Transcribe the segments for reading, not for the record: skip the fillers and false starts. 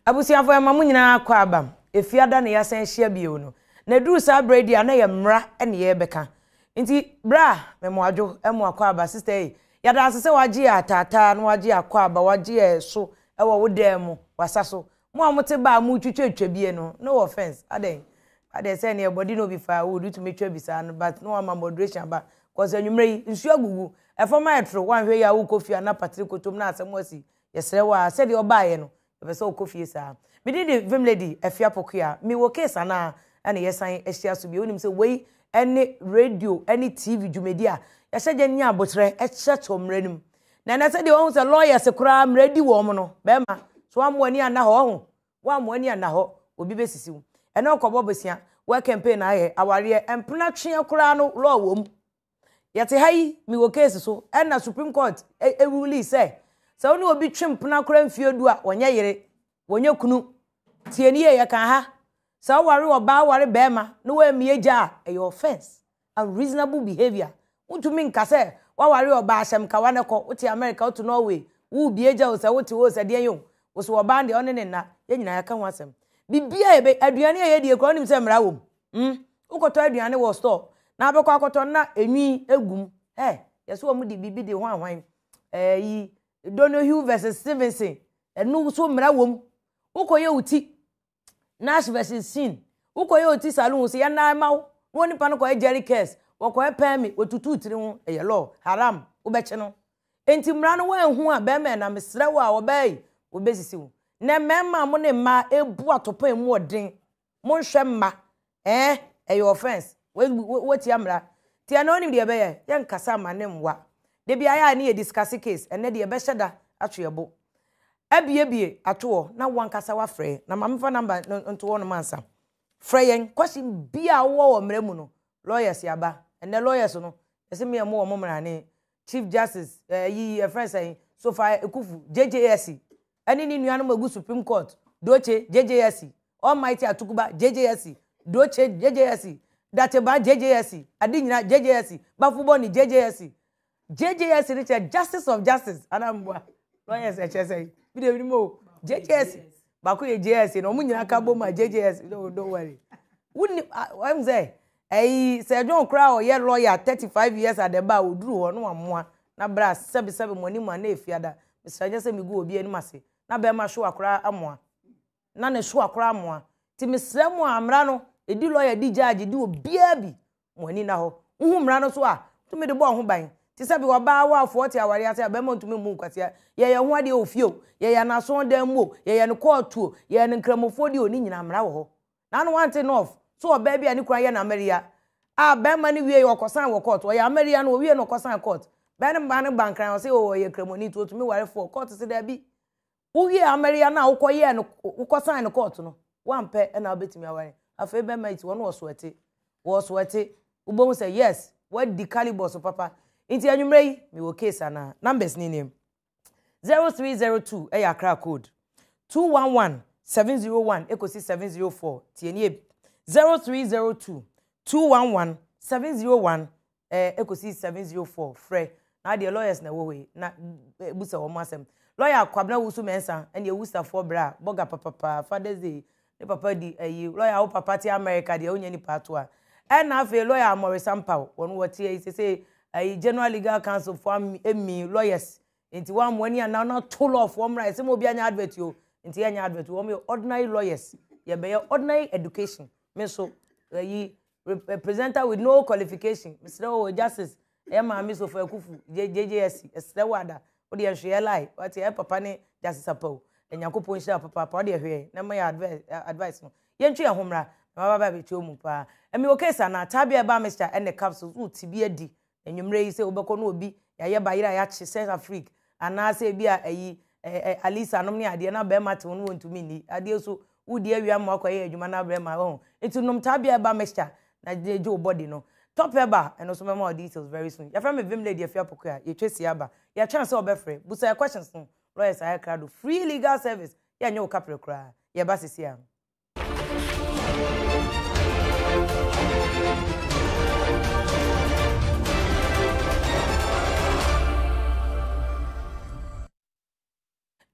Abusuafo ɛma mo nyinaa kɔ aba. Efiada na yɛasan ahyia bio no. Na eduru saa berɛ yi deɛ a na ɛyɛ mmara na yɛrebɛka. Nti bra Memoadwo mo akɔ aba sister ei. Yɛda ase sɛ wagye yɛ ataataa na wagye yɛ akɔ aba, wagye yɛ so wɔ wo dan mu, w'asa so. Mo a mote ba a motwitwatwa bie no, no offense, adɛn? Adɛn sɛ neɛ body no bi fa wood wotumi twa bi saa no but na wama moderation aba cause anwummerɛ yi nsuo agugu, ɛfam ayɛ toro, woanhwɛ yie a wokɔ fie a na patire kotom na asɛm asi. Yɛsrɛ wo ara, sɛdeɛ ɔbaeɛ no, yɛpɛ sɛ ɔkɔ fie saa. Me din de Vim Lady Afia Pokuya. Mewɔ case anaa? Ɛna yɛsan ahyia so bio. Wonim sɛ wei ne radio ne TV dwumadi a yɛhyɛ gya nya aboterɛ kyerɛkyerɛ mmara no mu. Na ɛnɛ sɛdeɛ wahu sɛ lawyers koraa mmara di wɔn no, bɛrima, so wamma w'ani anna hɔ, ɔho, wamma w'ani anna hɔ, obi bɛsisi wo. Ɛnɛ ɔkɔbɔ bosia, work campaign ayɛ, awareɛ, mpena tweɛ koraa no law wɔ mu. Yɛte ha yi, mewɔ case so, ɛna Supreme Court rulii sɛ, sɛ wo ne obi twe mpena koraa mfeɛ du a, wɔnyɛ yere, wɔnyɛ kunu. Tie no yie, yɛkaa ha, sɛ woware ɔbaa, woware barima, na woammie gya a, ɛyɛ offence, unreasonable behaviour. Wontumi nka sɛ woaware ɔbaa, hyɛ mkawa na kɔ, wote America, wote Norway, worebie gya o, sɛ wote hɔ o, sɛ deɛn o, wo so ɔbaa no deɛ, ɔne ne nna, yɛn nyinaa yɛka ho asɛm. Biribiara a yɛbɛ, aduane a yɛdie koraa, wonim sɛ mmara wɔ mu. Mm, wokɔtɔ aduane wɔ store na abɛkɔ akɔtɔ na enwi egu mu. Ɛ, yɛsɛ wɔn de biribi de hwan hwan. Ɛyi, Donohue versus Stevenson. Ɛno so mmara wɔ mu. Wokɔyɛ wo ti, Nash versus Sin. Wokɔyɛ wo ti saloon sɛ yɛn nan ma wo. Na wɔn nipa no kɔyɛ Jerry curls, wɔkɔyɛ pɛɛmi, wɔtutu tiri ho. Ɛyɛ law, haram, wobɛkye no. Enti mmara no wɔanhu a bɛrima ɛna mesrɛ wo a ɔbaa yi, wɔbɛsisi wo. Na mmarima a mo ne mmaa ebu atɔpɔn emu ɔden Monhwɛ mma eh ɛyɛ offense woatia mmara nti ɛnɛ wonim deɛ ɛbɛyɛ yɛnkasa mma ne mmoa da bi ayɛ a ne yɛ discuss case ɛnɛ deɛ yɛbɛhyɛ da ato yɛ bo abiebie ato hɔ na wankasa wafrɛ na ma memfa number no nto hɔ nom ansa frɛ yɛn question bi a wowɔ wɔ mmara mu no lawyers yɛaba ɛnɛ lawyers no yɛsɛ me yɛ mo wɔ mo mmara chief justice ɛyi eh, yɛfrɛ sɛn sofa ekufu JJSC ɛne ne nuanom egu supreme court doche JJSC Almighty Atukuba, JJSC, Doche, JJSC, Dateba, JJSC, Ade Nyina, JJSC, Bafobɔni, JJSC. JJSC no kyerɛ Justice of Justice, anaa mboa? Lawyers ɛkyerɛ sɛ, bi de ebinom o, JJSC, baako yɛ JSC na wɔn nyinaa ka bom a JJSC, no, don't worry. Wonni, wɔn sɛ, ɛyi, sɛ John koraa ɔyɛ lawyer 35 years at the bar, oduru hɔ no wamoa, na bra sɛbesɛbe mo anim a na efiada, mesrɛ nyɛ sɛ megu obi anim ase, na bɛrima hyewa koraa amoa. na ne so akora amoa. Nti mesrɛ mo a mmara no, ɛdi lawyer, di judge, di obiara bi, mo ani nna hɔ. Wohu mmara no so a, tumi de bɔ ho ban. Te sɛ bi ɔbaa wɔ afoɔ te awareɛ ase a, bɛrima ntumi mmu nkwasia. Yɛyɛ ho adeɛ wɔ fie o, yɛyɛ no asɔndan mu o, yɛyɛ no kɔɔto o, yɛyɛ no nkramofoɔ deɛ o, ne nyinaa mmara wɔ hɔ. Na ano wante North, so ɔbaa bi a ne kunu ayɛ no amaria a bɛrima no wie ɔkɔsan wɔ court, ɔyɛ amaria no ɔwie no ɔkɔsan court. Bɛrima no ba nkran ɔse o ɔyɛ kramoni nti ɔtumi ware foɔ, court se daabi. Wowiee amaria no a wokɔyɛɛ no wokɔsan no kɔɔto no, woampɛ na wobɛtumi aware. Afei bɛrima yi ti wɔn wɔsoɛte, wɔsoɛte. Wobɛhu sɛ yes, woadi calibre so papa. Nti anwummerɛ yi, mewɔ case anaa? Numbers ni nie. 0302 ɛyɛ Accra code. 211 701 ɛkɔsi 704. Tie nie. 0302 211 701 eh, ekosi 704 frɛ na adeɛ lawyers na ɛwɔ hɔ yi na eh, busa wɔn asɛm lawyer Kwabena Wusu Mensah ɛne Ewusafoɔ bra bɔga papapa Father's Day ne papa di ayi eh, lawyer wo papa te America deɛ wonya nipa ato a ɛna afei lawyer Amore Sampaw wɔn wɔte ayi sese ayi General Legal Council foɔ emi lawyers nti wɔn amoa ni anaa na to law foɔ mmra ɛsɛ mo obi anya advert o nti yɛnyɛ advert wɔn yɛ ordinary lawyers yɛbɛyɛ ordinary education me nso ayi presenter with no qualification mesrɛ wo justice ɛyɛ maame sofa akufu jjsc ɛsrɛ wo ada wode ɛhwɛ lie wate ɛyɛ papa ne justice apaw nyankopɔn nhyira papaapa wode ɛhwɛ na ma yɛ advice no yɛntwe yɛn ho mmra na waba ba bɛkyɛ mu paa ɛmi wɔ case anaa tabia ɛba mixture ɛne capsules wo ti bi adi Anwummerɛ yi sɛ wobɛkɔ na obi yɛayɛ bayerɛ a yɛakye sɛ afrik anaasɛ ebi a ayi ɛ alisa nom ne adeɛ na bɛrima te ho no wɔntumi nni adeɛ so wodi awia ma wakɔyɛ adwuma na bɛrima ɔho nti nom tabia ɛba mixture na gye wo body no top ɛba ɛno nso mɛma wo details very soon yɛfrɛ me vim lady afia pokoa yɛtwa si aba yɛtwɛn sɛ wɔbɛfrɛ busa yɛ questions no lawyers ayɛ krado free legal service yɛnyɛ wo kaprɛ koraa yɛba sisi a.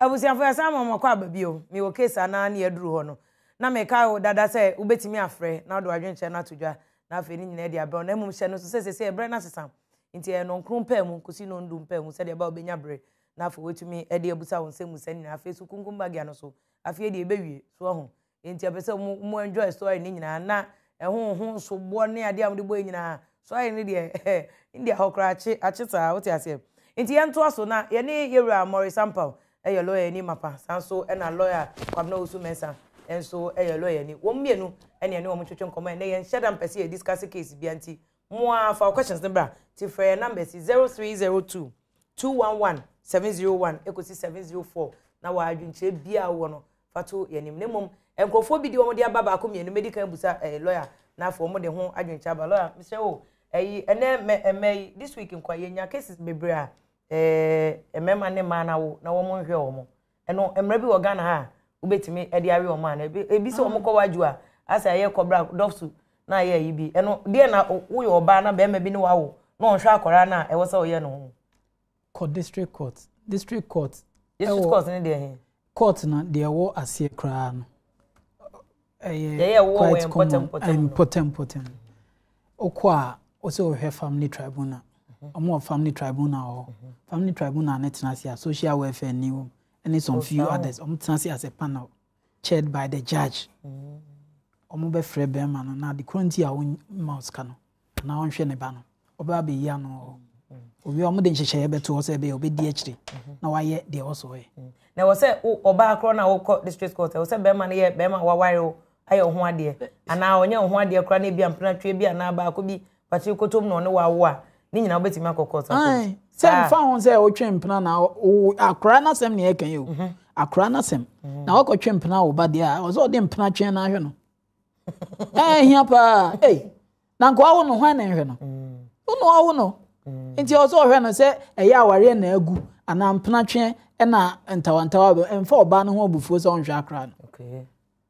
Abusuafo yɛsan ma mo akɔ aba bio. Mewɔ case a na ne yɛaduru hɔ no. Na mekae wo dada sɛ wobɛtumi afrɛ na wode w'adwenkyerɛ no ato dwa na afei ne nyinaa adi abrɛ wo. Na mmom hyɛ no nso sɛ seesei ɛberɛ no asesa nti ɛyɛ nnɔnkron mpaamu kɔsi nnɔndu mpaamu sɛdeɛ ɛbɛa wobɛnya berɛ na afei woatumi de abusa wo nsɛmmusa no nyinaa. Afei so Kunkum Bagya no so afei deɛ ɛbɛwie. So wahu? Enti ɛpɛ sɛ mo mo enjoy story ne nyinaa na ɛho ho nsoboɔ ne adeɛ a mode bɔ yi nyinaa story ne deɛ India hɔ koraa akye akye saa wote aseɛ. Nti yɛntoa so na yɛne yɛwura Maurice Ampaw ɛyɛ lawyer ni mapa saa nso ɛna lawyer Kwabena Owusu Mensah nso ɛyɛ lawyer ni wɔn mmienu ɛne ɛne wɔn twetwe nkɔmmɔ ɛnɛ yɛnhyɛ da mpɛ sɛ yɛ discuss case bia nti Mo ara fa wo questions no bra ti frɛ yɛn numbers yi 0302 211 701 ekosi 704 na wɔ adwenkyerɛ biara wɔ no fa to yɛn anim. Na mmom nkurɔfoɔ bi de wɔn de aba baako mmienu mɛdi kan abusa ɛɛ eh, lawyer na afei wɔn de ho adwenkyerɛ aba. Lawyer mesrɛ wo ɛyi ɛnɛ mɛ ɛmɛ yi this week nkwa yɛnya cases bebree a ɛɛ eh, mmarima ne mmaa na wo na wɔn nhwɛ wɔn. Ɛno mmara bi wɔ Ghana ha a wobɛtumi de awe wɔn ana? Ebi ebi sɛ wɔn kɔ wadwo a asɛ ɛyɛ kɔbra dɔfso na ayɛ ayi bi. Ɛno deɛ na woyɛ ɔbaa na bɛrima bi ne wawo na ɔnhwɛ akwaraa no a ɛwɔ sɛ ɔyɛ no ho. Kɔ district court. District court. District court ne deɛ he? Court no deɛ ɛwɔ aseɛ koraa no. Ɛyɛ quite common. Mpɔtam mpɔtam. Wokɔ a wosɛ wohwɛ family tribunal. Wɔn wɔ family tribunal wɔ hɔ. Family tribunal no tena ase a social welfare ni wɔm ɛne some few others. Wɔn tena ase as a panel chaired by the judge. Wɔn bɛfrɛ bɛrima no na ade korɔ nti a wɔmma sika no anaa ɔnhwɛ ne ba no ɔbɛba abɛyi ano wɔ hɔ. Owie a wɔde nhyehyɛeɛ bɛto hɔ sɛ ɛbɛyɛ ɔbɛdi akyire na wayɛ deɛ ɛwɔ sɛ ɔyɛ. Na ɛwɔ sɛ ɔbaa korɔ no a wokɔ district court ɛwɔ sɛ bɛrima no yɛ bɛrima a waware wo ayɛ wo ho adeɛ anaa ɔnyɛ wo ho adeɛ koraa na ebi a mpenatweɛ bi anaa baako bi wakyere kotom na ɔne wo awo a ne nyinaa wobɛtumi akɔ court akɔ. Sɛ nfa ho sɛ wotwe mpena na akora n'asɛm na yɛka yi o mhm. akora n'asɛm mhm. na wakɔtwe mpena wo ba deɛ a ɔsɛ ɔde mpena twɛn na ahwɛ no ɛhia paa ei na nka wawo no hwan na nhwɛ no mm. wo na wawo no mm. nti ɔsɛ ɔhwɛ no sɛ ɛyɛ awareɛ na agu anaa mpena twɛn ɛna ntawantawa ɛmfa ɔbaa no ho abufuo sɛ ɔnhwɛ akora no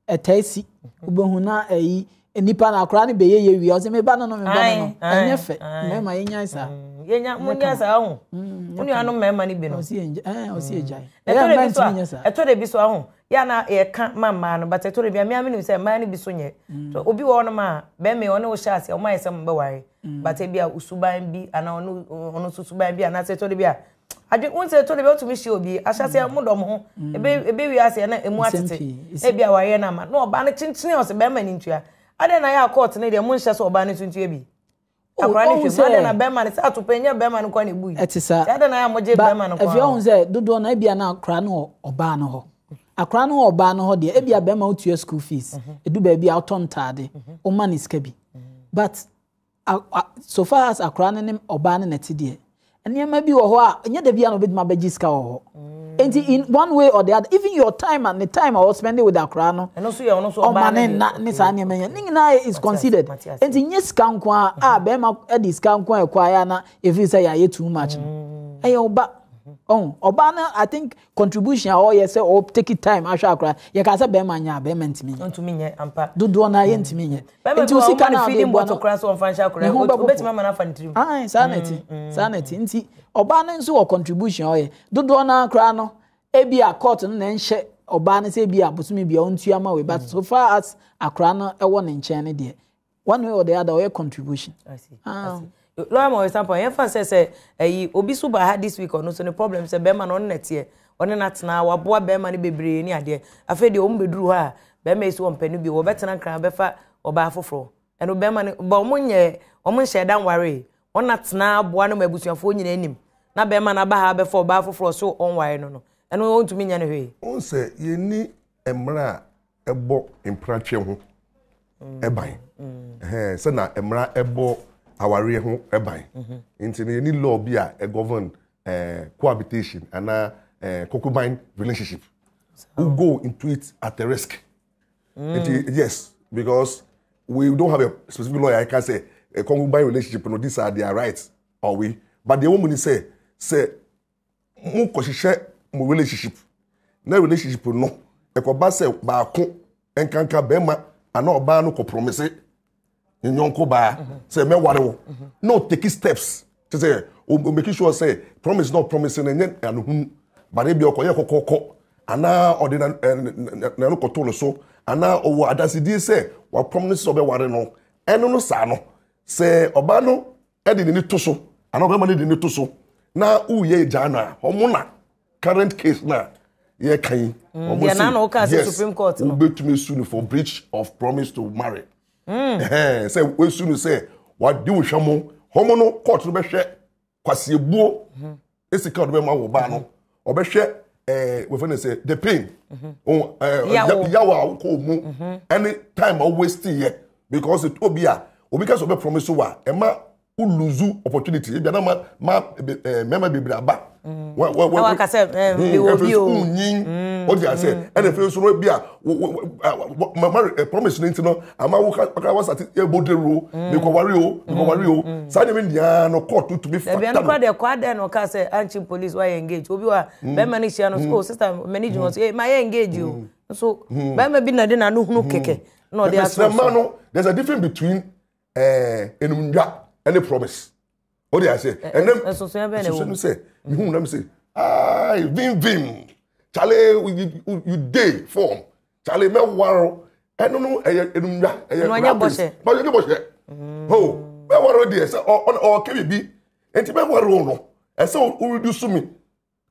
ɛtaa si wobɛhu na ɛyi nipa na akora no bɛyɛ yɛ wie ɔsɛ meba no no meba no no ɛnyɛ fɛ mmarima yɛnyae saa mm, yɛnya monya saa ho mm, wo nuanom mmarima no bi no ɔsi ɛgyae ɛyɛ mmaa ntumi nyɛ saa ɛtɔ da bi so aho yɛ ana yɛka ma mmaa no but ɛtɔ da bi a mmea menim sɛ mmaa no bi so nyɛ mm. obi wɔ hɔnom a bɛrima ɔne wo hyɛ ase ɔmo ayɛ sɛ mo bɛware but ebi a suban bi anaa ɔno ɔno nso suban bi anaasɛ ɛtɔ da bi a adwe wo nsɛ ɛtɔ da bi wotumi hyia obi ahyɛseɛ mo dɔ mo ho mm. ebe ebe wi aseɛ na emu atete na ebi awareɛ no ama na ɔbaa no kyenkyene ɔsɛ bɛrima no ntua adɛn na yɛ akɔɔte no deɛ mo nhyɛ sɛ ɔbaa no nso ntua bi oh, akwaraa no hwɛ mu adɛn na bɛrima no sɛ atopɛ nyɛ bɛrima no kɔ na ebu yi ɛte saa adɛn na yɛ a mogye bɛrima no kɔ ɛfia ohun sɛ dodoɔ no ebia na akwaraa no wɔ ɔbaa no hɔ akwaraa no wɔ ɔbaa no hɔ deɛ ebia bɛrima wotua school fees mhm. edu baabi a ɔtɔ ntaade mhm. ɔma ne sika bi mhm. but so far as akwaraa no ne ɔbaa no na ɛte deɛ nneɛma bi wɔ hɔ a ɛnyɛ da bi a na obetumi abɛgye sika wɔ hɔ mm. nti in one way or the other even your time and the time a ɔspend with akwaraa no ɔma ne nna ne saa nneɛma yɛn ne nyinaa is considered nti nye sika nko a a bɛrima de sika nko a ɛkɔ ayɛ na efiri sɛ yɛayɛ too much no mm. ɛyɛ ɔba ɔn ɔbaa no i think contribution a ɔyɛ sɛ ɔ take time ahwɛ akora yɛ ka sɛ bɛrima nyɛ a bɛrima ntumi nyɛ ntumi nyɛ ampa dodoɔ na yɛ ntumi nyɛ nti o sika na ɔde bɔ no ne ho bɛ popo ayi saa na ɛti mm, mm. saa na ɛti nti ɔbaa no nso wɔ contribution a ɔyɛ dodoɔ na akora no ebi a court no na nhyɛ ɔbaa no sɛ ebi a bosomi bi a ɔntua ma wei but mm. so far as akora no ɛwɔ ne nkyɛn no deɛ one way or the other ɔyɛ contribution. I see. Ah. I see. Lawyer ma example yɛn fa sɛ sɛ ɛyi obi so ba ha this week ɔno so ne problem sɛ bɛrima no ɔne na teɛ ɔne na tena waboa bɛrima no bebree ne adeɛ afei deɛ wɔn bɛduru hɔ a bɛrima yi so wɔn pɛ no bi wɔbɛtena nkran bɛfa ɔbaa foforɔ ɛno bɛrima no ba wɔn nyɛ wɔn nhyɛ da nware wɔn na tena aboa no ma abusuafoɔ nyinaa anim na bɛrima no aba ha bɛfa ɔbaa foforɔ so ɔnware no no ɛno wɔntumi nyɛ no hwee. Wɔn sɛ yɛnni mmerɛ a ɛbɔ mpratwe ho ban sɛ na mmara ɛbɔ awareɛ ho ban mhm. nti no yɛni law bi a ɛgovern eh, cohabitation anaa eh, concubine relationship who go into it at a risk mm. nti yes because we don't have a specific law a ɛka sɛ a concubine relationship no these are their rights or we but deɛ wɔn mu ni sɛ sɛ mo kɔhyehyɛ mo relationship na relationship no ɛkɔba sɛ baako nkanka bɛrima anaa ɔbaa no kɔ promise ne nyɔnko baa mhm. sɛ mɛware wo mhm. na ɔtake steps kyɛ sɛ o make sure sɛ promise na ɔpromise no ɛnyɛ anohunu but ebi ɔkɔyɛ kɔkɔkɔ. anaa ɔde n'ano kɔto no so anaa ɔwɔ adasedie sɛ wapɔm no sɛ ɔbɛware no ɛno no saa no sɛ ɔbaa no de n'ani to so anaa ɔbɛrima no de n'ani to so na woyɛ gyaa no a ɔmo na current case na yɛka yi mm, ɔmo se yes wobɛtumi su no for breach of promise to marry mm. sɛ wosu no sɛ wade wo hwɛ mo ɔmo no court no bɛhwɛ kwasiebuo mhm. esika ɔde bɛma wɔ baa no mhm. ɔbɛhwɛ ɛɛ wɔfɛ ne sɛ the pain mhm. ɛɛ yawo a wokɔ mu ɛne time a waste yɛ because obi a obi ka sɛ ɔbɛ promise wa ɛma wo lose opportunity ebi ana ma ma ɛɛ mɛma bebree aba. Wa wa wa waka sɛ ɛɛ mi wɔ bi o. Nyin o di ase ɛna efe nso no ebi a ma ma promise ne nti no ama wo ka wa sati ebo de ro mi kɔ wari o mi kɔ wari o saa nneɛma nyinaa no court tumi fata no. Dabi ɛno kora deɛ kɔ adɛn na ɔka sɛ ankye police wayɛ engage obi wa bɛrima no hyia no so oh sister m'ani gye ho so eh ma yɛ engage o nso bɛrima bi na de n'ano hunu kɛkɛ na ɔde ato so. Mesrɛ no there's a difference between ɛɛ enumdwa ɛne promise o de ase ɛnɛ nsonsonoɛ bɛn na ɛwɔ mu sɛ mihu nam sɛ ayi vim vim chale you you dey form chale mɛ waro ɛno no ɛyɛ enumdwa ɛyɛ rapis bɔhyɛ ɛnyɛ bɔhyɛ ho mɛ waro deɛ sɛ ɔ ɔ ɔkɛ bibi nti mɛ waro no ɛsɛ o reduce mi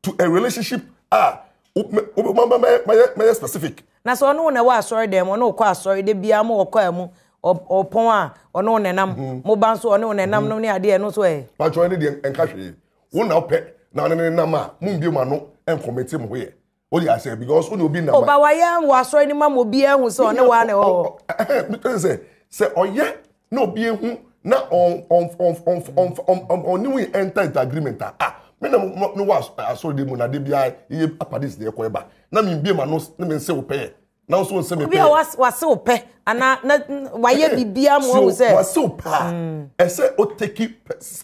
to a relationship a mɛyɛ specific. Na sɛ ɔne wo na ɛwɔ asɔre dɛm ɔne wo kɔ asɔre de biara mo wɔ kɔ mu ɔpɔn a ɔne wo nenam mhm. mo ba nso ɔne wo nenam mhm. nom ne adeɛ ɛno nso ɛ. Patro ɛne deɛ nka hwee wo na wopɛ na ɔne ne nam a mo mbie mo ano nkɔmɛte mo ho yɛ o de asɛ because wo ne obi nam. Ɔba wayɛ wɔ asɔre no ma mo obiara hu sɛ ɔne wa na ɛwɔ hɔ. Ɛhɛn sɛ sɛ ɔyɛ na obi ehu na ɔne wo enter into agreement a ah me na me wɔ asɔre de mu na de bia yɛ apadis na ɛkɔ ɛba na me mbie ma no na me nse wo pɛ na nso nse me pɛ. Obi a wase wo pɛ ana na wayɛ biribiara mu ahu sɛ. Wase wo pɛ a ɛsɛ o take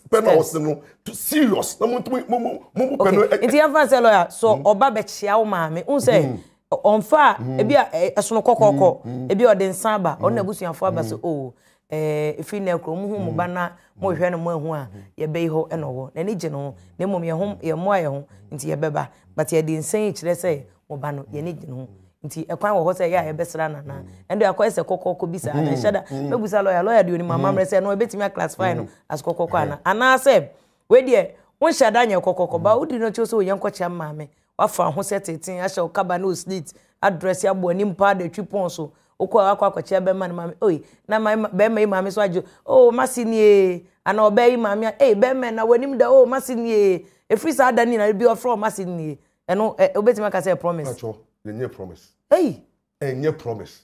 pɛ na ɔse no to serious na mo mo mo mo pɛ no. Nti yɛn fa sɛ lawyer so ɔba bɛkyia wo maame n sɛ. Ɔmfa a, mm. ebi a ɛsono kɔkɔɔkɔ, mm. ebi a ɔde nsa aba, ɔno mm. n'abusuafo aba sɛ o ɛɛ efi nnɛ kuro mo hu mo ba na mo hwɛ no mo ahu a yɛbɛyi hɔ ɛna ɔwɔ n'ani gye ne ho na mmom yɛn ho yɛn mmoa yɛn ho nti yɛbɛba but yɛde nsa yi kyerɛ sɛ mo ba no yɛn ani gye ne ho nti ɛkwan wɔ hɔ sɛ ɛyɛ a yɛbɛsra nana ɛnde akɔyɛ sɛ kɔkɔɔkɔ bi saa na ɛhyɛ da mɛbusa lɔya lɔya deɛ onim amammerɛ sɛ ɛno ɛbɛtumi aclassify no as kɔkɔɔkɔ ana anaasɛ wei deɛ wonhyɛ da nyɛ kɔkɔɔkɔ ba wodi no kyerɛ sɛ oyɛ nkɔkyea maame Wafa ho sɛ tenten, ahyɛ wo kaba ne wo slit, adrɛse abɔ anim paa de atwi pɔn so. Wokɔ a wakɔ akɔkyea bɛrima no maame. Oi, na ma bɛrima yi maame so agye. Oh, masi nie. Ana ɔbaa yi maame a, ei, bɛrima na w'anim da. Oh, masi nie. Ɛfiri saa da no nyinaa, bi ɔfrɛ wo masi nie. Ɛno, ɛ, wobɛtumi aka sɛ promise. Pacho, ɛnyɛ promise. Ei. Ɛnyɛ promise.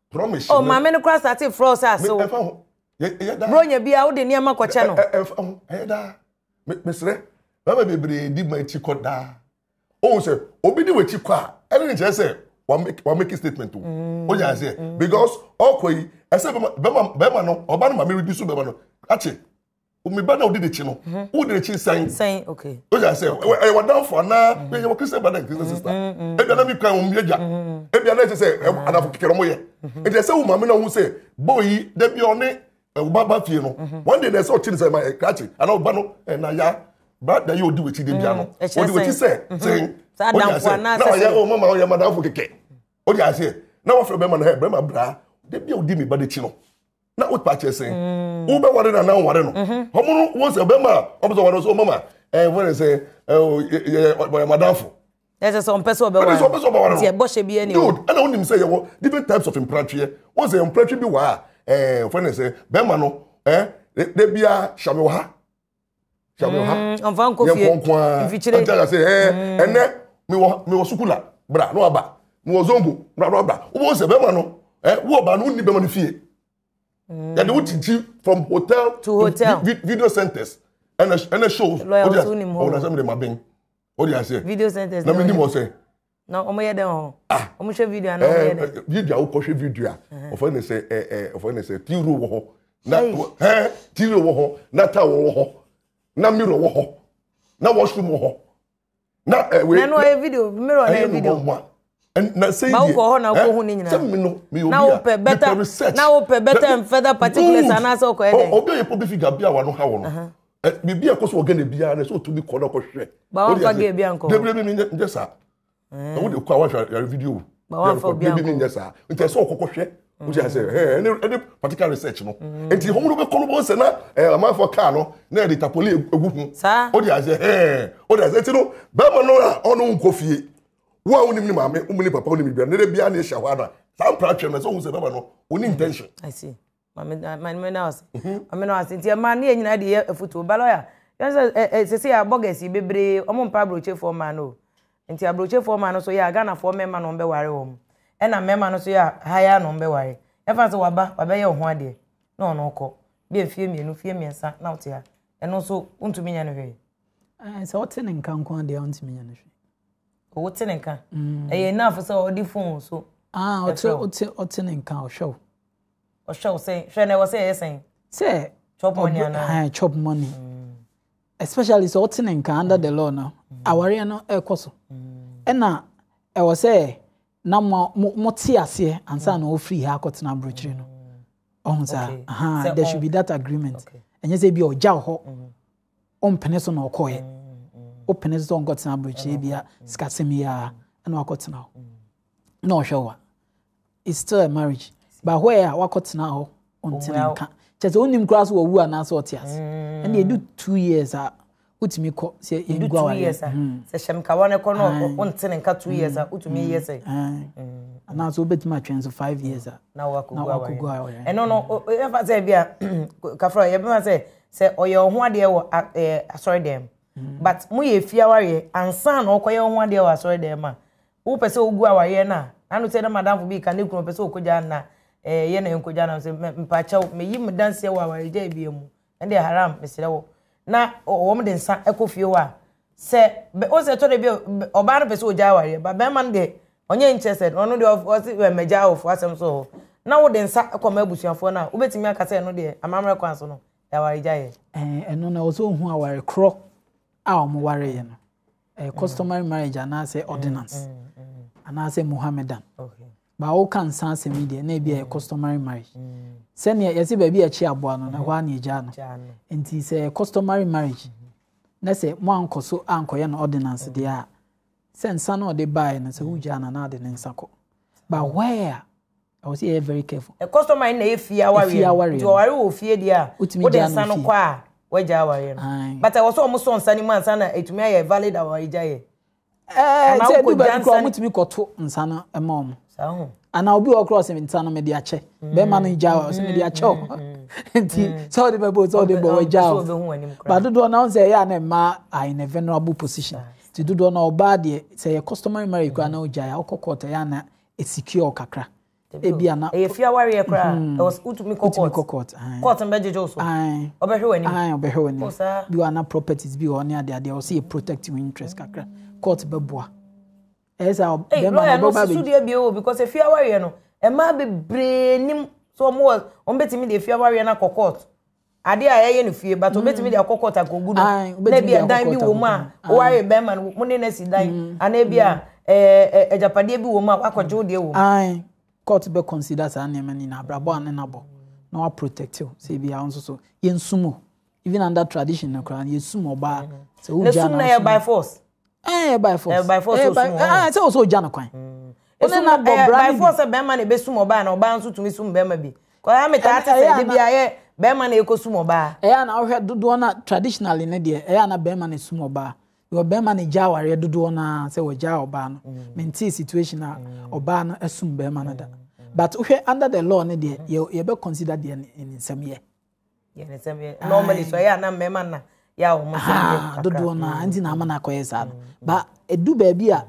Promise. Oh, maame no koraa starte frɛ wo sɛ asew. Ɛfa ho. Ɛyɛ daa. Bronya bi a wode nneɛma kɔkyɛ no. Ɛfa ho. Ɛyɛ daa. Mesrɛ, bɛrima bebree di m'akyi kɔ daa. Ohun sɛ obi di w'akyi kɔ a, ɛne ne kyerɛ sɛ wa make statement o. Mm. O yɛ aseɛ mm. because ɔkɔ yi ɛsɛ bɛrima bɛrima bɛrima no ɔba no maame redi so bɛrima no akye omi ba na odi n'akyi no mm-hmm. wo di n'akyi sɛn. Sɛn okay. O yɛ aseɛ ɛyɛ wadanfo anaa mm. ɛyɛ wɔ Christian brother and Christian sister mm, ebi anam kwan wɔn yɛ gya ebi anam ɛkyɛ sɛ anafo kekere wɔn yɛ nti ɛsɛ wo maame na ohun sɛ boy yi dɛbi ɔne ɔba ba fie no mhm. one day na ɛsɛ ɔkye ne sɛ ma krakye anaa ɔba no ɛna ya brada yi odi w'akyi de bia no mm, odi w'akyi sɛ mhm. sɛn odi ase na ɔyɛ ɔ mama ɔyɛ madamfo kɛkɛ odi aseɛ na wafrɛ bɛrima no hɛ bɛrima bra de bia odi mi ba n'akyi no na o pa kyɛ sɛn mm. wo bɛ ware na na ware no mhm. wɔn no wɔn sɛ bɛrima a ɔbɛ sɛ ɔware so mama ɛɛ wɔn sɛ ɛɛ yɛ ɔyɛ madamfo. Ɛsɛ sɛ ɔmpɛ sɛ ɔbɛware. Ɛsɛ ɔmpɛ sɛ ɔbɛware no. Nti ɛbɔhyɛ bi ɛni hɔ. Good. Ɛna wonim sɛ yɛwɔ different types of mpratweɛ. Wɔn sɛ mpratwe bi wɔ ha ɛɛ fɛn ne sɛ bɛrima no ɛɛ de bia hyɛ mi wɔ ha. Hyɛ mi wɔ ha. Mm, ɔnfa nkɔ fie. Yɛn nko ara. Mfikyire. Ɛnti ayɛ sɛ ɛɛ mm. ɛnɛ mi wɔ mi wɔ sukula bra na waba mi wɔ zongo bra na waba. Wọ́n sɛ bɛrima no ɛɛ wɔ ɔbaa no wonni bɛrima no fie. Mm. Yɛde wo kyikyi from hotel to hotel to video centers ɛna ɛna shows. Lɔya wotu ni mu hɔ. Ɔwɔ na sɛ mi de ma bɛn. o de aseɛ video centers na mi ni mɔ sɛ na wɔn yɛ dɛ wɔn ah wɔn hwɛ video ana wɔn yɛ dɛ eh, video a wokɔhwɛ video a ɔfɔ ne sɛ ɛ ɛ ɔfɔ ne sɛ tiro wɔ hɔ na hɛn tiro wɔ hɔ na towel wɔ hɔ na mirror wɔ hɔ na washroom wɔ hɔ na ɛ wei na ɛno ɔyɛ video mirror na ɛyɛ video na sɛ yie wokɔ hɔ na wokɔ hu ne nyinaa sɛ mi no mi yɛ obi a mi pɛ research na wopɛ better and further particulars anaasɛ wokɔ yɛ dɛ obi a yɛ public figure bi a wano ha wɔ no biribi a ɛkɔ so wɔ Ghana biara no sɛ ɔtumi kɔ na ɔkɔhwɛ. Ba wɔn fa gay bi ankɔ. Debi debi mi nyɛ saa. Na wode kɔ a woahwɛ yɛre video. Yɛre bi ne nyɛ saa. Nti ɛsɛ ɔkɔkɔ hwɛ. Wote ase ɛhɛn ɛne ɛne practical research no. Nti wɔn no bɛkɔ no bɔ nsɛ na ɛɛ amanfoɔ kaa no na yɛde tapoli egu ho. Wote ase ɛhɛn wote ase nti no bɛrima no a ɔno nkɔ fie. Wo a wonim ne maame wonim ne papa wonim ne bia ne de bia ne hyɛ hɔ ana saa mpra twɛm na sɛ ohun sɛ bɛrima no oni intention. I see. Maame maame na ase. Maame na ase. Nti ɛma ne yɛ nyinaa de yɛ afutuo. Ba lawyer, yɛn sɛ ɛ ɛ sese a bɔgɛs yi bebree wɔn mpa aburokyefoɔ mmaa no o. Nti aburokyefoɔ mmaa no so yɛ a Ghanafoɔ mmarima na wɔn bɛware wɔn. Ɛna mmarima no so yɛ a ha yɛ a na wɔn bɛware. Yɛfa sɛ waba wabɛyɛ wo ho adeɛ na ɔno kɔ. Bi a mfie mmienu, mfie mmiɛnsa na wote ha. Ɛno nso wontumi nyɛ no hwee. Ɛɛ sɛ ɔte ne nka nko adeɛ a wontumi nyɛ no hwee. Wote ne nka. Ɛyɛ enough sɛ ɔde phone so. Ah ɔte ɔte ɔte ne nka ɔhwɛ wo. Ɔhwɛ wo sɛn? Hwɛ na ɛwɔ sɛ ɛyɛ sɛn? Sɛ chop money anaa? Ɛɛ chop money. Especially sɛ ɔte ne nka under the law no, awareɛ no ɛkɔ so. Ɛna ɛwɔ sɛ na mo mo te aseɛ ansa na ɔfiri ha akɔtena aburokyire no. Ɔho saa. Aha, there should be that agreement. Ɛnyɛ sɛ bi ɔgya hɔ. Ɔmpene so na ɔkɔɛ. Ɔpene so sɛ ɔnkɔtena aburokyire bi a sikasɛm yi ara ɛna wakɔtena hɔ. Na ɔhwɛ wa. It's still a marriage. But where a wakɔtena hɔ ɔnte ne nka. Kyerɛ sɛ wonim koraa sɛ wawu anaasɛ ɔte ase. Ɛnna ɛdu 2 years a wotumi kɔ sɛ yɛngu awareɛ. Sɛ hyɛmkawa no kɔ no ɔnte ne nka 2 years a wotumi yɛ sɛ. Anaasɛ wobɛtumi atwɛn nso 5 years a. Na wakɔgu awareɛ. Ɛno no yɛfa sɛ bi a kafra yɛbɛma sɛ sɛ ɔyɛ ɔho adeɛ wɔ asɔre dɛm. But moyɛ fie awareɛ ansa na ɔkɔyɛ ɔho adeɛ wɔ asɔre dɛm a wopɛ sɛ wogu awareɛ no a ano sɛ na madamfo bi ka ne kunu ɔpɛ sɛ ɔkɔgya na ɛyɛ na ɛnkɔgya na sɛ mpakyɛw meyi me danseɛ wɔ awaregya bi mu ɛnde haram mesrɛ wo na wɔn de nsa ɛkɔ fie hɔ a sɛ o sɛ ɛtɔ da bi ɔbaa no pɛ sɛ ɔgya awareɛ ba bɛrima no deɛ ɔnyɛ interested ɔno deɛ ɔse mɛgya awofo asɛm so hɔ na wode nsa kɔma abusuafoɔ no a wobɛtumi aka sɛ ɛno deɛ amammerɛ kwan so no awaregya yɛ. Ɛno na ɔsɛ ohun aware korɔ a wɔn wareɛ no ɛyɛ customary marriage anaasɛ ordinance anaasɛ Mohammedan. Ba woka nsa asɛm yi deɛ na ebi ɛyɛ customary marriage. Sɛnea yɛsɛ baabi a ɛkye aboa no na ɛhɔ ara na egya no. Nti sɛ ɛyɛ customary marriage na sɛ mo ankɔ so ankɔyɛ no ordinance deɛ a sɛ nsa na ɔde baeɛ no sɛ wogyaa no na ade ne nsa kɔ. But where ɛwɔ sɛ yɛyɛ very careful. Customary na ɛyɛ fie awareɛ nti ɔware wɔ fie deɛ a wode nsa no kɔ a wagya awareɛ no but ɛwɔ sɛ ɔmo sɔ nsa no mu ansa na ɛtumi ayɛ valid awaregya yɛ. Ɛɛ sɛ edu baabi koraa ɔmo tumi kɔto nsa no ma ɔmo. Anaa obi wɔ koraa ɔsɛ nsa no mede akyɛ bɛrima no gya ɔsɛ mede akyɛ o nti sɛ ɔde bɛbɔ sɛ ɔde bɔ wagya o ba dodoɔ na ɔsɛ ɛyɛ a na mmaa are in a vulnerable position nti dodoɔ na ɔbaa deɛ sɛ yɛ customary marriage koraa na ɔgya a ɔkɔ court ɛyɛ a na ɛsecure kakra ebi ana ɛyɛ fie awareɛ koraa ɛwɔ wotumi kɔ court kɔ court court no bɛgyegye wo so ɔbɛhwɛ w'anim ɔbɛhwɛ w'anim bi wɔ ana properties bi wɔ ne ade adeɛ ɔsɛ yɛ protect your interest kakra court bɛboa ɛyɛ sɛ bɛrima no ɔbɛba bɛ susu deɛ bi o because efie awareɛ no mmaa bebree nim so wɔn wɔ wɔn bɛtumi de efie awareɛ no akɔ court adeɛ a yɛyɛ no fie but obetumi de akɔ court akɔgu no na ebi a dan bi wɔ mu a wɔayɛ bɛrima no mo ne no asi dan anaa ebi a ɛɛ agyapadeɛ bi wɔ mu a wakɔgye wo deɛ wɔ mu. Court bɛ consider saa nneɛma no nyinaa abrabɔ a ne nabɔ na wa protect o sɛ ebi a nso so yɛnsum o even under tradition no koraa yɛsum ɔbaa sɛ wogya na yɛ by force. Ɛɛ by force. Ɛɛ by force osum wɔn. Ɛɛ sɛ ɔsɛ ogya no kwan. Esum na bɔ bra by force sɛ bɛrima na ebesum ɔbaa na ɔbaa nso tumi sum bɛrima bi. Kɔya mi taa te sɛ ebi ayɛ bɛrima na ekɔ sum ɔbaa. Ɛyɛ ana ɔhwɛ dodoɔ na traditionally ne deɛ ɛyɛ ana bɛrima na esum ɔbaa. Because bɛrima na gya awareɛ dodoɔ na sɛ wɔgya ɔbaa no. Mente situation a ɔbaa no esum bɛrima no da. But wohwɛ under the law ne deɛ yɛ yɛbɛ consider deɛ ne nsɛm yɛ. Yɛ ne nsɛm yɛ normally so ɛyɛ ana mmarima na yɛ a wɔn nsɛm yɛ kakra. Dodoɔ na nti na ama no akɔyɛ saa no. Ba edu baabi a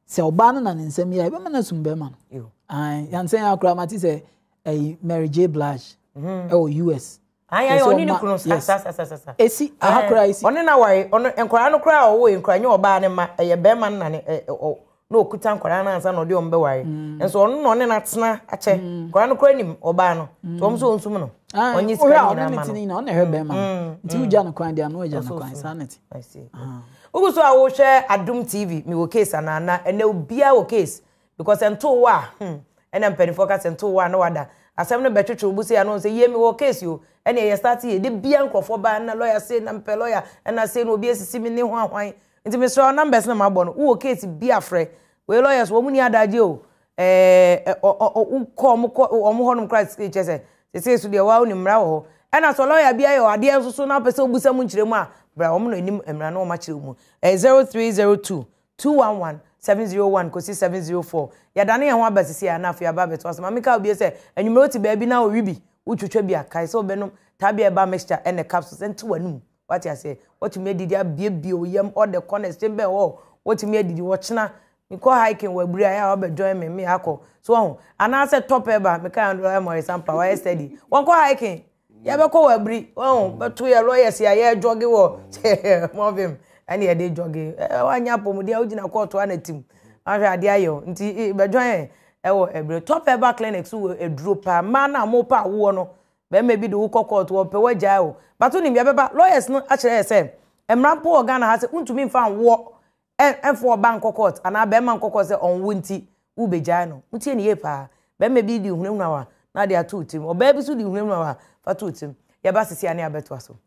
sɛ ɔbaa no na ne nsɛm yɛ a ɛbɛma no asum bɛrima no. Yansɛn akora mate sɛ ɛyi Mary J Blige ɛwɔ US. Ayi ɔne ne kunu sa sa sa sa sa. Esi aha koraa esi. Ɔne na ware ɔno nkwaraa no koraa ɔwɔ yɛ nkwaraa nyɛ ɔbaa ne ma ɛyɛ bɛrima no na ne ɛ ɔ na okuta nkwaraa no ansa na ɔde wɔn bɛware. Nso ɔno na ɔne no atena akyɛ. Nkwaraa no koraa nim ɔbaa no. Nti wɔn nso ɔnsum no. Ɔnye sika nyinaa ma no. Ɔne hwɛ bɛrima no. Nti wogya no kwan deɛ ano agya no kwan saa na ti. Wogu so a wohwɛ Adom TV mewɔ case anaa na ɛnɛ obiara wɔ case because ɛnto wo a ɛna mpanimfoɔ ka sɛ nto wo a na wada asɛm no bɛtwetwe wo bo sei ano sɛ yie mewɔ case o ɛne ɛyɛ start yie de bia nkurɔfoɔ baa na lawyer sei na mepɛ lawyer ɛna sei na obi asisi me ne ho ahwan nti mesrɛ wo numbers na mabɔ no wowɔ case bi afrɛ. Wei lawyers wɔn ni adagye o. Ɛɛ ɔ ɔ wokɔ wɔn kɔ wɔn hɔnom koraa kyerɛ sɛ sesei so deɛ waa wonim mmara wɔ hɔ. Ɛna sɛ lawyer bi ayɛ adeɛ nso so na wopɛ sɛ wobusa mu nkyerɛ mu a, bra wɔn na anim mmara na wɔn akyerɛ mu. Ɛyɛ 0302 211 701 kɔsi 704. Yɛadane yɛn ho aba sisi a na afei aba abɛto ase. Maame ka obie sɛ anwummerɛ wote baabi na owi bi wotwitwa bi a kae sɛ wobɛnom tabia ɛba mixture ɛne capsules ɛnte w'anum. Wate aseɛ? Watumi adidi abiebie wo yam all the corners kyɛ bɛn hɔ. Watumi adidi wɔkyena mekɔ hiking wɔ abiri a ɛyɛ a wabɛ join me me akɔ. So wahu? Anaasɛ top ɛba meka yɛn lawyer Maurice Ampa wayɛ steady. Wɔnkɔ hiking. Yɛbɛkɔ wɔ abiri. Wahu? Bɛto yɛ lawyers a yɛ jɔge wɔ mɔvim ɛne yɛde jɔge. Wanya apɔmuden a wogyina kɔɔto a na tim. Ahwɛ adeɛ ayɛ o. Nti bɛ join yɛn ɛwɔ abiri. Top ɛba clinic so wɔ aduro paa. Mmaa no a mopɛ awoɔ no Bɛrima bi de wo kɔ court wɔpɛ w'agyae o but wonim yɛbɛba lawyers no akyerɛ yɛ sɛ mmara mpo wɔ Ghana ha sɛ wontumi mfa nwoɔ ɛmfa ɔba nkɔ court anaa bɛrima nkɔ court sɛ ɔnwo nti wobɛgyae no. Motie ne yie paa. Bɛrima bi de hunahuna wa na de ato wo tirim. Ɔbaa bi nso de hunahuna wa fa to wo tirim. Yɛba sisi a ne abɛtoa so.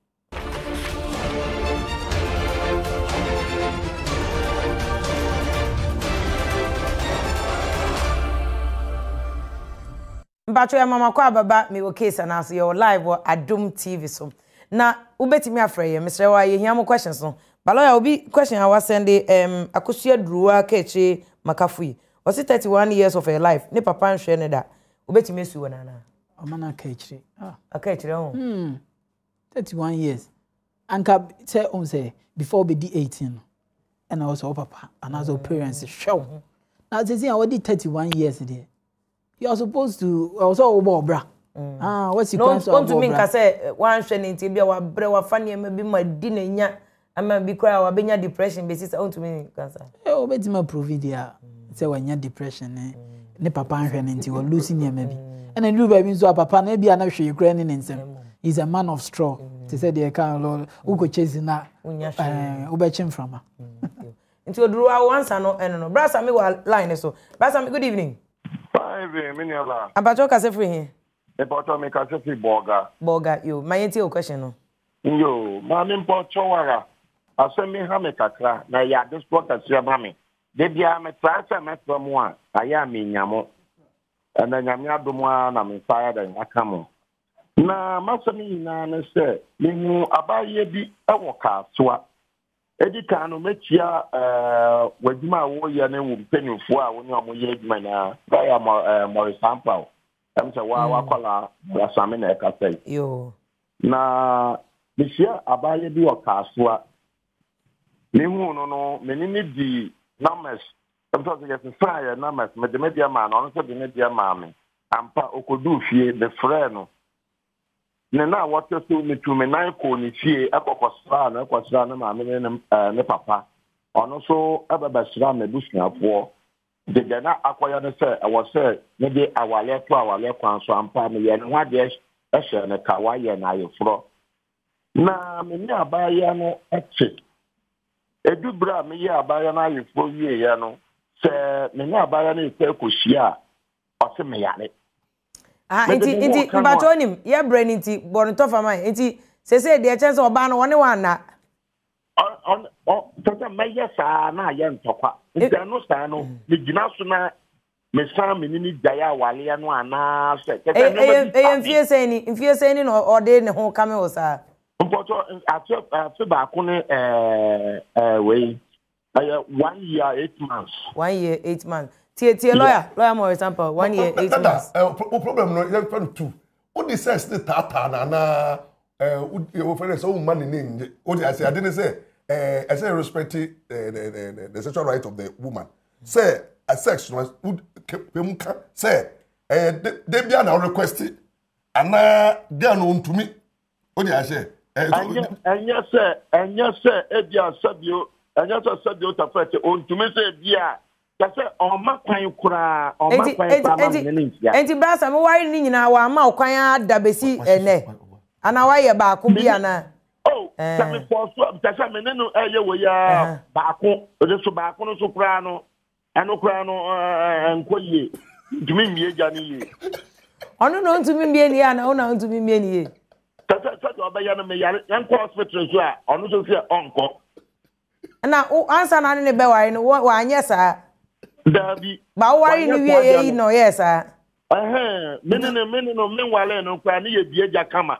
Mpacho yɛ mama kɔ ababa me wɔ case anaa so yɛwɔ live wɔ Adom TV so na wobɛtumi afrɛ yɛn mesrɛ wo a yɛhia mo questions no ba lawyer obi question a wasɛnde um, Akosua Duruwa Kaakyire Makafui ɔse 31 years of her life ne papa nhwɛ ne da wobɛtumi asu wɔ no anaa? Ɔma no aka akyire. Ah. Aka akyire ho. Hmm. 31 years. Anka sɛ ohun sɛ before obedi 18 no ɛna ɔsɛ wo papa anaasɛ wo parents hwɛ wo. Na sɛ sɛ a wɔdi 31 years deɛ you are supposed to ɛwɔ sɛ wobɔ ɔbra mm. ah wasi kwan so abɔ ɔbra ntumi nka sɛ eh, wanhwɛ ne nti ebi a wabrɛ wafa nneɛma bi ma di na nya ama bi koraa wabɛnya depression bɛsi sa ntumi nka sa. ɛ eh, obetumi aprove deɛ a sɛ wanya depression ne ne papa nhwɛ ne nti wɔlusi nneɛma bi ɛna nuru baabi nso a papa no ebi a na hwee koraa ne ne nsam he is a man of straw te sɛ deɛ ɛka lɔ wokɔ chase na ɛɛ wobɛkye mframa. Nti oduru a wansa no ɛno no. Bra Sami wɔ line no so. Bra Sami good evening. Fine evening me nua baa. Ampakyɛw kasa firi he? Mepakyɛw me kasa firi Bolga. Bolga yo ma yɛntie wo question no. Yoo maame mpakyɛw ara asɛm bi ha me kakra na ɛyɛ adesoɔ kɛseɛ ma me. Da biara me try sɛ mɛfrɛ mo a ayɛ a mennya mo. Ɛnɛ Nyame adom ara na me nsa ayɛ dɛn aka mo. Na m'asɛm nyinaa ne sɛ mehuu abaayewa bi wɔ Kasoa Edi kan no, mɛkyia w'adwuma a woyɛ ne wo mpanimfoɔ a wo ne wɔn yɛ adwuma nyinaa. Lɔya Maurice Ampaw, ɛm sɛ waa mm. wakɔla Brasame na ɛkasa yi. Na mehyia abaayewa bi wɔ Kasoa. Mehuu no no, me ne no dii numbers. Ɛm sɛ yɛsesaa yɛ numbers, mede me deɛ maa no, ɔno nso de ne deɛ maa me. Ampa, ɔkɔduu fie, mefrɛɛ no. Ne nnawɔtwe so, mituu me nan kɔɔ ne fie kɔkɔsraa no, kɔsraa ne maame ne ne, eh, ne papa. Ɔno nso bɛbɛsraa m'abusuafoɔ. Nti deɛ na akɔyɛ ne sɛ, ɛwɔ sɛ mede awareɛ to awareɛ kwan so. Ampa, meyɛɛ ne ho adeɛ hyɛɛ no kawa, yɛɛ no ayeforɔ. Na me ne abaayewa no te. Ɛdu berɛ a meyɛɛ abaayewa no ayeforɔ wieeɛ no, sɛ me ne abaayewa no rekɔ akɔhyia a, ɔse meyare. Ah, nti nti mpatsɔ onim yɛ brɛ ne nti bɔ no tɔfa ma yɛ nti sese deɛ kyɛn sɛ ɔbaa no wɔne wɔn anna. Ɔ ɔ kyɛ sɛ mɛyɛ saa na ayɛ ntɔkwa nti ɛno saa no megyina so na mesan me ne ne gyae awaleɛ no anaasɛ kyɛ sɛ nneɛma bi ɛyɛ mfie sɛn ni mfie sɛn ni na ɔde ne ho kame wɔ saa. Mpɔtɔ afe afe baako ne ɛɛ ɛɛ wei. Ɛyɛ one year 8 months. One year 8 months. Tie tie lawyer lawyer Maurice Ampaw one year 8 months. Dada o problem no yɛn fɛ no two. O de sex ne taataa na anaa ɛɛ o fɛ no sɛ o ma ne ne nye o de ase ade ne sɛ ɛɛ ɛsɛ respect ɛɛ the sexual right of the woman sɛ sex no o kɛ mu ka sɛ ɛɛ de de bi a na o request anaa girl no ntumi. O de ahyɛ. Ɛnyɛ ɛnyɛ sɛ ɛnyɛ sɛ ebi a sɛbio ɛnyɛ sɛ sɛbio tafɛte ontumi sɛ ebi a kyɛ sɛ ɔma kwan koraa ɔma kwan koraa ma mene ne nhyia. Enti brasa mo ware ne nyinaa wama wo kwan ada besi ɛnɛ anaa wayɛ baako bi anaa. Oh sɛ me fɔ so kyɛ sɛ me ne no ɛyɛ wɔ yi ara baako ɛde so baako no so koraa no. Ɛno koraa no ɛnkɔ yie. Ntumi mmie gya no yie. Ɔno na ɔntumi mmie ne yie anaa wo na ɔntumi mmie ne yie? Sɛ sɛ sɛdeɛ ɔbɛyɛ no meyare yɛnkɔ hospital nso a ɔno nso sɛ ɔnkɔ. Na ansa na ne ne bɛware no wanyɛ saa. Daabi. Ba woware no Wanyɛ wie saa yɛ deɛ yi no. na ɔyɛɛ saa. Ɛhɛn, me ne no me ne no menwaree no koraa ne yɛ bie gya kama.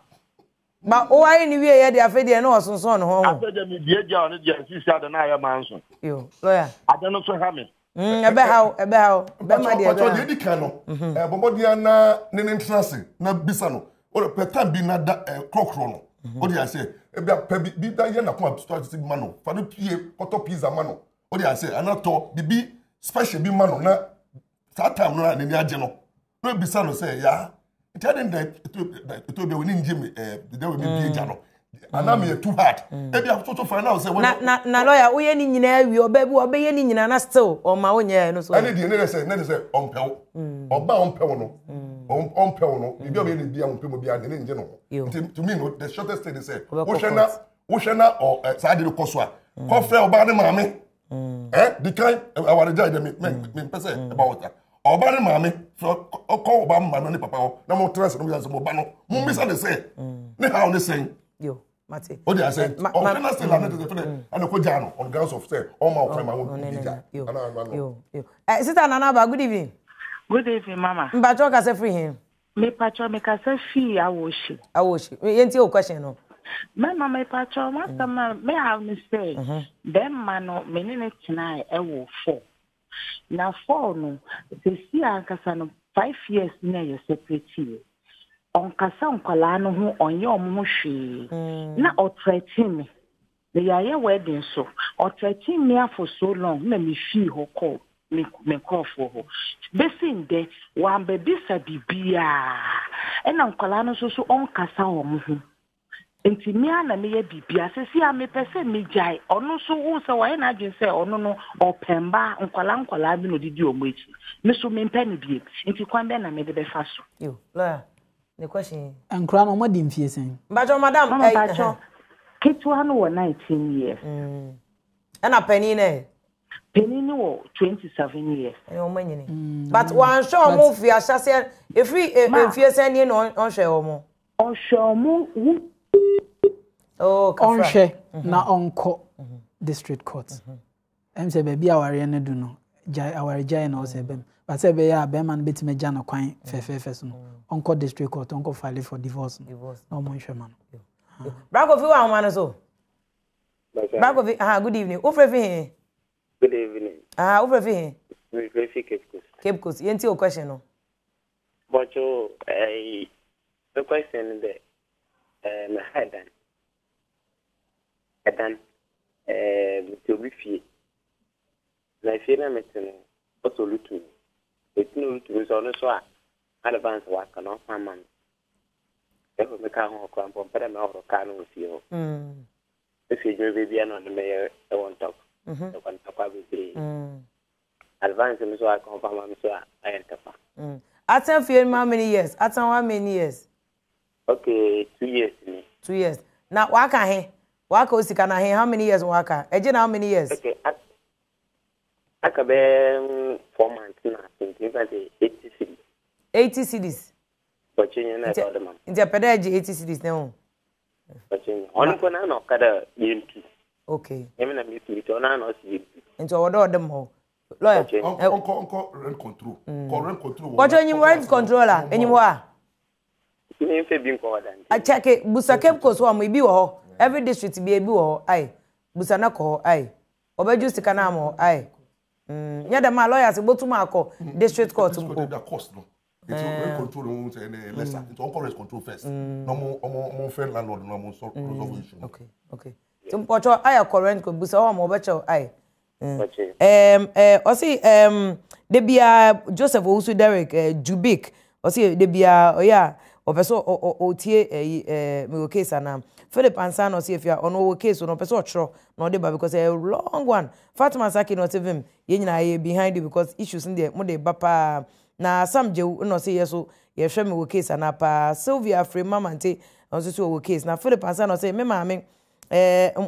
Ba woware no wie yɛ deɛ afei deɛ na ɔsonsɔn ne ho ho. Afei deɛ me bie gya ɔno deɛ sisi ade no ayɛ manso. Yo, lawyer. Ade no so ha me. Ɛbɛha wo, ɛbɛha wo. Bɛma deɛ Mpakyɛ ɛbɛha. deɛ edi kan no, bɔ mmɔden ara na ne ne ntena ase na bisa no. Wode pɛ time bi na da korɔkorɔ no. Wode aseɛ, ebi a pɛ bi bi da yɛ n'akoma so ase ma no. Fa no pie kɔtɔ pizza ma no. Wode aseɛ, anaa tɔ bibi special bi ma no na saa time no a n'ani agye no. Na bisa no sɛ yaa nti adi na eto bi a w'ani ngye me ɛɛ dɛ wɔ mi bie gya no. Anaa mi yɛ too hard. Ebi a soso find out sɛ Na na na lawyer woyɛ ne nyinaa wie ɔbaa bi ɔbɛyɛ ne nyinaa na still ɔma wonyɛ ɛno so. Ɛne deɛ ne yɛ sɛ ne de sɛ ɔmpɛ wo. Ɔbaa ɔmpɛ wo no. Ɔmpɛ wo no. Biribi a ɔbɛyɛ ne bi a ɔmpɛ mu bi a ne ngye no ho. Nti to me no the shortest thing is sɛ wohwɛ na wohwɛ na ɔ saa de kɔ so a kɔfrɛ ɔbaa ne maame. Ɛ di kan awaregya yi dɛ me me mpɛ sɛ ɛba wɔ ta. Ɔbaa ne maame fɛ ɔkɔ ɔbaa maame ne papa hɔ na mo tena ase na mo yɛ sɛ mo ba no mo mmisa ne sɛ ne haw ne sɛn. Yo, mate. O de ase ɔhwɛ na sɛ la ne tete fɛnɛ ɛna ko gya no on grounds of sɛ ɔma ɔkwan ma wo bi gya. Ana ana no. Yo, yo. Eh, sister Nana Aba, good evening. Good evening, mama. Mpacho kasa firi he? Mepacho mekasa fii Awohyi. Awohyi. Yɛntie wo question no. Mɛma mepacho m'asɛm a me haw ne sɛ bɛrima no me ne no tenae ɛwɔ four. Na four no sɛsi ankasa no 5 years na yɛ separate yɛ. Ɔnkasa nkwadaa no ho, ɔnyɛ ɔmo ho hwee. Na ɔthreaten me. Na yɛayɛ wedding so. Ɔthreaten me for so long na mefii hɔ kɔɔ me me nkurɔfoɔ hɔ. Bɛsi ndɛ, wambɛbisa biribiara. Ɛna nkwadaa no nso so ɔnkasa wɔn ho. Nti me ara na meyɛ biribiara. Sɛsi a mepɛ sɛ megyae. Ɔno nso wohu sɛ wayɛ n'adwene sɛ ɔno no ɔpɛ mmaa, nkwadaa nkwadaa bi na ɔde di wɔn akyi. Me so mempɛ no bio. Nti kwan bɛn na mede bɛfa so? Yo, lawyer, ne question. Nkora no ɔmo di mfie sɛn? Mpacho madam, Mama mpacho, ketewa no wɔ 19 years. Ɛna panin no ɛ? Panin no wɔ 27 years. Ɛne ɔmo anyini. But wanhwɛ ɔmo fi ahyɛseɛ, efiri mfie sɛn nie na ɔnhwɛ ɔmo? Ɔhwɛ ɔmo wu. Oh, kafra. Ɔnhwɛ na ɔnkɔ district court. Ɛm sɛ baabi a awareɛ no du no, gyae awaregyae na ɔsɛ bɛm. But sɛ ɛbɛyɛ a bɛrima no bɛtumi agya no kwan fɛfɛɛfɛ so no, ɔnkɔ district court, ɔnkɔ file for divorce no. Na ɔmo nhwɛ ma no. Bra Kofi wɔ ahoma no so. Bra Kofi, aha, good evening. Wofrɛ fi he? Good evening. Aha, wofrɛ fi he? Mefrɛ fi Cape Coast. Cape Coast. Yɛntie wo question no. Bɔkyo, ɛyi, me question ne dɛ, ɛɛ, me ha ɛdan. Ɛdan, ɛɛ, mete obi fie. Na fie na mete no, ɔsɛ olutu me. Eti na olutu me nso ɔno nso a, advance waka na ɔfa ama me. Ɛfɔ me kaa ho ɔkora mpo, ɔmpɛ dɛ mɛhoro kaa no wɔ fie hɔ. Efi edwuma baabi a na ɔne me yɛ ɛwɔ ntɔkwa. Ɛwɔ ntɔkwa bebree. Advance no so aka ɔfa ama me so a, ayɛ ntɔkwa. Atena fie no how many years? Atena how many years? Okay, 2 years ni. 2 years. Na waka he? Waka o sika na he? How many years waka? Ɛgye na how many years? Okay, aka bɛyɛ 4 months na nti nfa sɛ 80 cedis. 80 cedis. Bɔkye nyɛ na ɛdɛ ɔde ma. Nti ɛpɛ dɛ ɛgye 80 cedis na ho. Bɔkye nyɛ. Ɔno mpo na na ɔka dɛ yɛntu. Ɛmi na mi tu nti ɔno na ɔsi yɛntu. Nti ɔwɔ dɛ ɔde ma o. Lawyer. Ɔnkɔ ɔnkɔ rent control. Kɔ rent control. Bɔkye enyim rent control a enyim hɔ a. Mi nfɛ bi nkɔ hɔ da nti. Check busa Cape Coast hɔ mo ebi wɔ hɔ. Every district bi ebi wɔ hɔ ayi. Busa na kɔ hɔ ayi. Ɔbɛgye sika na ama hɔ ayi. Nyɛ dɛm a lawyers botum akɔ district court mpo. Nti rent control no sɛ ɛnɛ lesser nti ɔnkɔ rent control first na ɔmo ɔmo fɛ landlord na ɔmo sɔ resolve issue no. Okay. Nti mpɔtɔ ayɛ kɔ rent control busa hɔ a ɔmo ɔbɛkyɛw ayi. Ɔsi de bia Joseph Owusu Derek Jubik ɔsi de bia ɔyɛ a ɔpɛ sɛ ɔtie ɛyi mewɔ case anaa. Philip Ansa na ɔsi efia ɔno ɔwɔ case no ɔpɛ sɛ ɔtwerɛ na ɔde ba because ɛyɛ long one. Fatima Saki na ɔsi vim yɛn nyinaa yɛ behind you because issues no deɛ mo de ba paa. Na Sam Jewu na ɔsi yɛ so yɛhwɛ mewɔ case anaa paa. Sylvia Afrem Mamante ɔno nso so ɔwɔ case. Na Philip Ansa na ɔsi me maame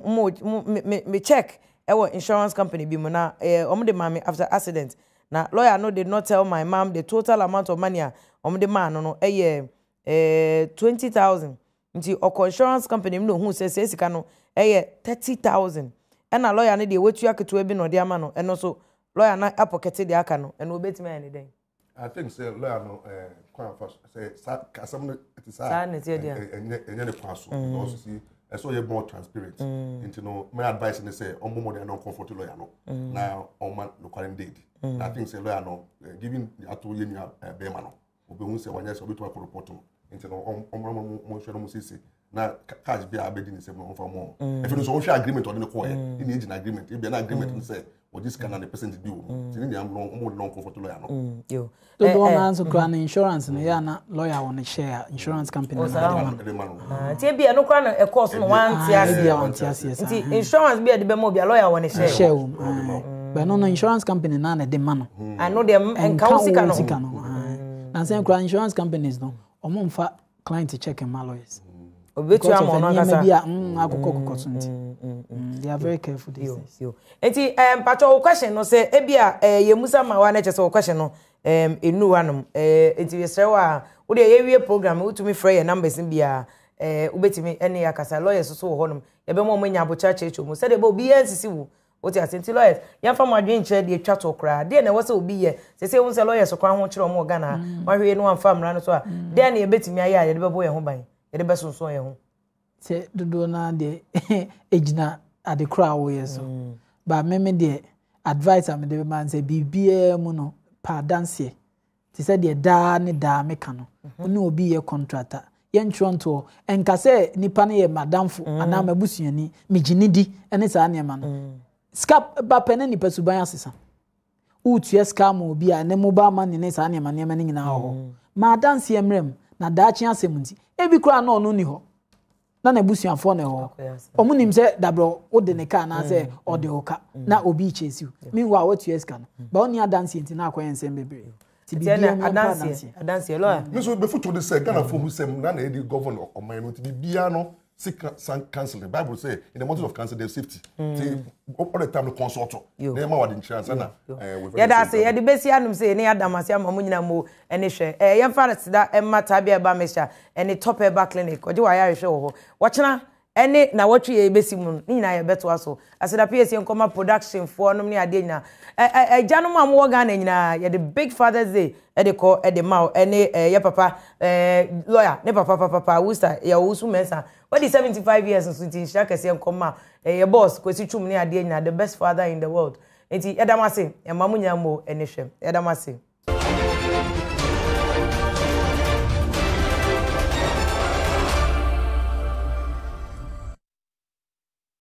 mo me me check ɛwɔ insurance company bi mu na ɔmo de maa me after accident na lawyer no did not tell my mom the total amount of money a ɔmo de maa no no ɛyɛ 20,000 nti ɔkɔ insurance company mu na ohun sɛ sɛ sika no ɛyɛ 30,000 ɛna lawyer no deɛ watua ketewa bi na ɔde ama no ɛno nso. Lawyer no apɔkɛte deɛ aka no, ɛno ɔbɛtumi ayɛ ne dɛn? I think sɛ lawyer no eh, kwan fa so sɛ saa asɛm no ti saa saa na ɛteɛ deɛ ɛnyɛ ɛnyɛ ne kwan so mm. because see ɛsɛ ɔyɛ more transparent mm. nti no my advice ne sɛ ɔmmɔ mmɔden na ɔnkɔmfɔte lawyer no mm. na ɔma nokware no deedi na I think sɛ lawyer no eh, giving ato yɛ nua eh, bɛrima no obehu sɛ wanyɛ sɛ obetumi akɔ report no nti no ɔmmra mo mo nhwɛ no mo siesie na cash bi a abɛdi ne nsam no ɔmfa mɔ ɛfiri nso ɔhwɛ agreement ɔde no kɔɔyɛ mm. ne gyina agreement ebia na agreement no mm. sɛ ɔgye sika na ne percent bi wɔ mu mm. nti ne nea no ɔmo de no ɔnkɔfɔto lawyer no. Dodoɔ no ara nso koraa no insurance no yɛ a na lawyer wɔ ne share a insurance company no de ma no. Ah, nti ebia ɛno koraa na ɛkɔɔ so na wante aseɛ. Ebia wante aseɛ saa. Nti insurance bi a ɛde bɛma obi a lawyer wɔ ne share. Share wɔ mu. Bɛno no insurance company na na ɛde ma no. Ano deɛ nka wo sika no. Na sɛ koraa insurance companies no wɔn mfa client check mma lawyers. Obetua ama ɔno ankasa. Nneɛma bi a mm, akokɔ kokɔ so nti. Mm, mm, mm, they are very careful these days. Nti um, mpatwɔ wo question no sɛ ebi a eh, yɛ musa ma wa na kyerɛ sɛ wo question no um, enu hanom eh, nti yɛsrɛ wo a wo deɛ yɛwie program wotumi frɛ yɛ numbers no biara eh, wobɛtumi ne yɛ akasa lawyers nso wɔ hɔnom yɛbɛma wɔn anya abokyerɛ akyerɛkyerɛ mu sɛdeɛ ɛbɛ obiara nsisi wo Wote ase? Nti lawyers, yɛmfa mo adwene nkyerɛ deɛ ɛtwa toɔ koraa. Deɛn na ɛwɔ sɛ obi yɛ? Seesei wohu sɛ lawyers koraa ho kyerɛ wɔn wɔ Ghana ha. Mm. Wɔahwɛ yie na wɔamfa mmara no so a, mm. dɛn na yɛbɛtumi ayɛ a yɛde bɛbɔ yɛn ho ban? Yɛde bɛsonson yɛn ho? Sɛ dodoɔ no ara deɛ ɛgyina ade korɔ a woyɛ so. Mm. Ba me me deɛ advice a mede bɛma sɛ biribiara mu no pa adanseɛ. Te sɛ deɛ daa ne daa meka no, wo ne obi yɛ contract a, yɛntwerɛ ntoɔ. Ɛnka sɛ nipa no yɛ m'adamfo mm. anaa m'abusuani, megye ne di ne saa nneɛma no. Mm. Sika ba pɛ ne nipa suban asesa. Wotua sika ama obi a ne mobile money ne saa nneɛma nneɛma no nyinaa wɔ hɔ. Mm. Ma adanseɛ mmerɛ mu na daakye asɛm nti, ebi koraa na ɔno ni hɔ. na n'abusuafoɔ na ɛwɔ hɔ wɔn nim sɛ dabrɛ wode ne ka anaasɛ mm. ɔde wo ka mm. na obi rekyɛ siw meanwhile watua sika no mm. ba ɔni adanseɛ nti na akɔyɛ nsɛm bebree ti biribi ɛmu mpa adanseɛ adanseɛ lɔya. mi nso bɛfu to de sɛ ghana fo ho sɛm na na yɛde gɔvɔn ɔman no nti biribiara no seek counsel the bible say in the mountain of counsel there is safety ti all the time no consult na yɛ ma wa de nkyerɛ ansa na. Yɛda ase, yɛde bɛsi anom sei ne yɛada mo ase ama mo nyina mo ani hwɛ. Eh, yɛmfa aseda mma Tabia Herbal Mixture ɛne Top Herbal Clinic, ɔgye wɔ ayarehwɛ wɔ hɔ. Wɔkyena ɛne nawɔtwe yɛ yɛbɛsi mu no, ne nyinaa yɛbɛtoa so. Aseda pii ɛsi nkɔma production foɔ nom ne adeɛ nyinaa. Ɛ, ɛ, agyanom a mowɔ Ghana nyinaa, yɛde Big Father's Day ɛde kɔ ɛde ma wo, ɛne eh, yɛ papa, eh, lawyer, ne papa papapa, Worcester, yɛ Owusu Mensah. Wadi 75 years nso nti nhyira kɛseɛ nkɔma eh, yɛ boss, Kwesi Twum ne adeɛ nyinaa, the best father in the world. Enti yɛda mo ase, yɛma mo nyinaa mo ani hwɛ. Yɛda mo ase.